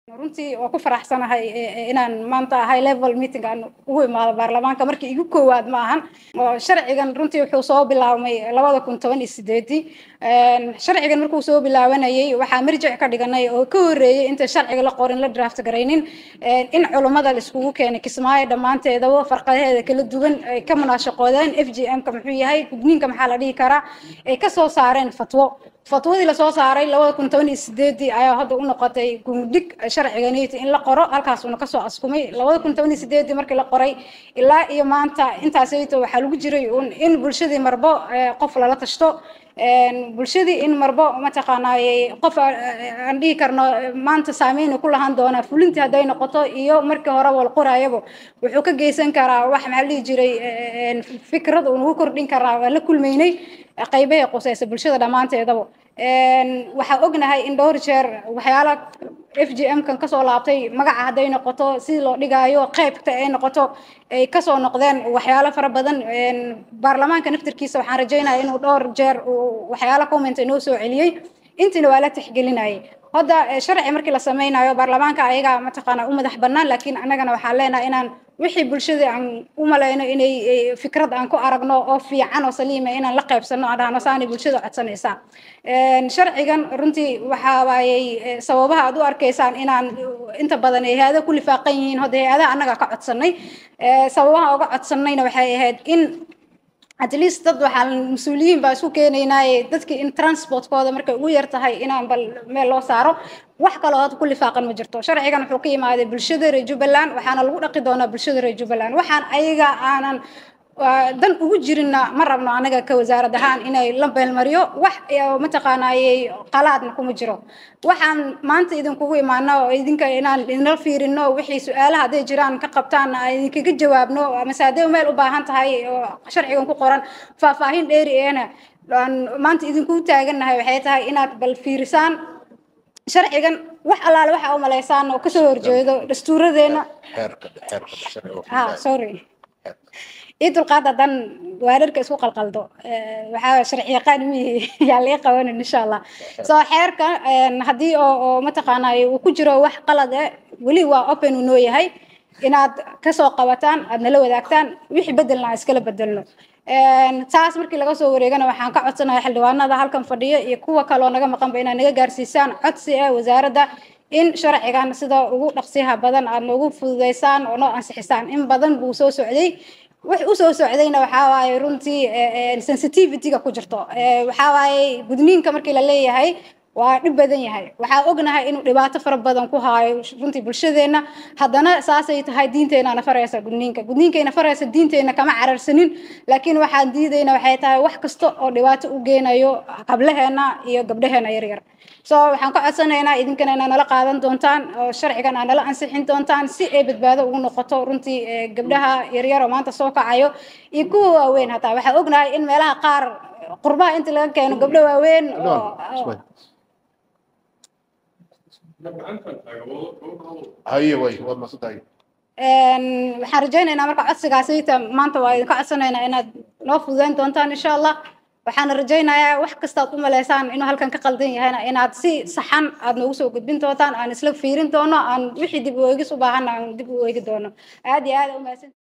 Runtii waa ku faraxsanahay inaan maanta high level meeting aan ugu imaado baarlamaanka. Markii igu koowaad ma ahan. Oo sharcigan runtii wuxuu soo bilaabmay 2018-dii. Sharcigan markuu soo bilaabanayay, waxaa marjic ka dhiganay oo ka horreeyay inta sharciga la qorin, la draft garaynin, in culummada la iskugu keenay Kismaayo dhammaanteedaba, farqadaheeda kala duwan, ay ka munaashaqoodeen FGM ka muxuu yahay, gudniinka maxaa la dhihi karaa, ay kasoo saareen fatwo. Fatwadii lasoo saaray 2018-dii ayaa hadda u noqotay gundhig sharciganiti in la qoro. Halkaasuna kasoo askumay 2018-dii markii la qoray ilaa iyo maanta. Intaasayto waxaa lagu jiray un in bulshadii marbo qof lala tashto, bulshadii in marbo mataqaanaayey qof aan dhihi karno maanta saameyn ku lahaan doonaa fulintii hadday noqoto iyo markii hore wal qoraayaba wuxuu ka geysan karaa wax, maxaa la dhihi jiray, fikrad uu nagu kordhin karaa. Waan la kulmaynay qaybaha quseysa bulshada dhammaanteedaba. Waxaa ognahay in dhowr jeer waxyaala FGM kan kasoo laabtay, magaca hadday noqoto, sidii loo dhigaayo, qaybta ay noqoto, ay kasoo noqdeen waxyaalo fara badan. Baarlamaanka naftirkiisa waxaan rajaynaya inuu dhowr jeer uu waxyaalo comment inoo soo celiyey, intiina waa la tixgelinayay. Hadda sharci markii la sameynayo, baarlamaanka ayagaa mataqaana u madax bannaan, laakiin annagana waxaan leenahay inaan wixii bulshada aan u malayno inay fikrad aan ku aragno oo fiican oo saliima inaan la qaybsano, aan dhahno saanay bulshada codsanaysaa. Sharcigan runtii waxaa waayey sababaha aad u arkaysaan inaan inta badan ay hay-ada ku lifaaqan yihiin. Hadda hay-adaha annaga ka codsanay, sababaha uga codsanayna waxay ahayd in at least dad waxaan mas-uuliyiin baa isku keenaynaaye, dadkii in transportkooda markay ugu yar tahay inaan bal meel loo saaro. Wax kaloo hadda ku lifaaqan ma jirto. Sharcigan wuxuu ka yimaaday bulshada reer Jubbaland, waxaana lagu dhaqi doonaa bulshada reer Jubbaland. Waxaan ayaga aanan dan ugu jirinna ma rabno anaga ka wasaarad ahaan inay la beelmariyo. Wax mataqaanaayey qalaadna kuma jiro. Waxaan maanta idinkugu imaano oo idinka inaan idinla fiirino wixii su-aalaha hadday jiraan ka qabtaan aan idinkaga jawaabno, amase hadday meel u baahan tahay oo sharcigan ku qoran faahfaahin dheeri eena aan maanta idinku taagannahay, waxay tahay inaad bal fiirisaan sharcigan. Wax allaale waxa u malaysaan oo kasoo horjeedo dastuuradeena xeerka, xeerka sharciga. Ha, sorry, ii dulqaad haddaan waararka isku qalqaldo. Waxaa sharci yaqaan mihi yaa laga qabanin insha Allah. So xeerka haddii oo mataqaanaa uu ku jiro wax qalad eh, weli waa open uu noo yahay inaad kasoo qabataan, aad nala wadaagtaan, wixii bedelna aan iskala bedelno. Taas markii laga soo wareegana, waxaan ka codsanayaa xildhibaanada halkan fadhiya iyo kuwa kaloo naga maqanba inaad naga gaarsiisaan codsi ah wasaaradda in sharcigan sida ugu dhaqsiyaha badan aad noogu fududeysaan oo noo ansixisaan. In badan buu soo socday. Wax u soo socdayna waxaa waaye runtii sensitivity-ga ku jirto. Waxaa waaye gudniinka markii la leeyahay waa dhib badan yahay. Waxaa ognahay inuu dhibaato fara badan ku haayo runtii bulshadeenna. Haddana saasay tahay, diinteenana faraysa gudniinka, gudniinkayna faraysa, diinteenna kama cararsanin, laakiin waxaan diidayna waxay tahay wax kasta oo dhibaato u geenayo hablaheena iyo gabdhaheena yaryar. So waxaan ka codsanaynaa idinkana inaa nala qaadan doontaan oo sharcigan aa nala ansixin doontaan, si ay badbaado ugu noqoto runtii gabdhaha yaryar oo maanta soo kacayo iyo kuwa waaweyn. Hataa waxaa ognahay in meelaha qaar qurbaha inta laga keeno gabdho waaweyn oo Haye, way waad mahadsantahay. Waxaan rajaynaynaa marka codsigaasita maanta waa idinka codsanaynaa inaad noo fududeyn doontaan insha Allah. Waxaana rajaynayaa wax kastaad u maleysaan inuu halkan ka qaldan yahayna inaad si saxan aad noogu soo gudbin doontaan, aan isla fiirin doono, aan wixii dib u eegis u baahanna aan dib u eegi doono. Aad iyo aad u mahadsan.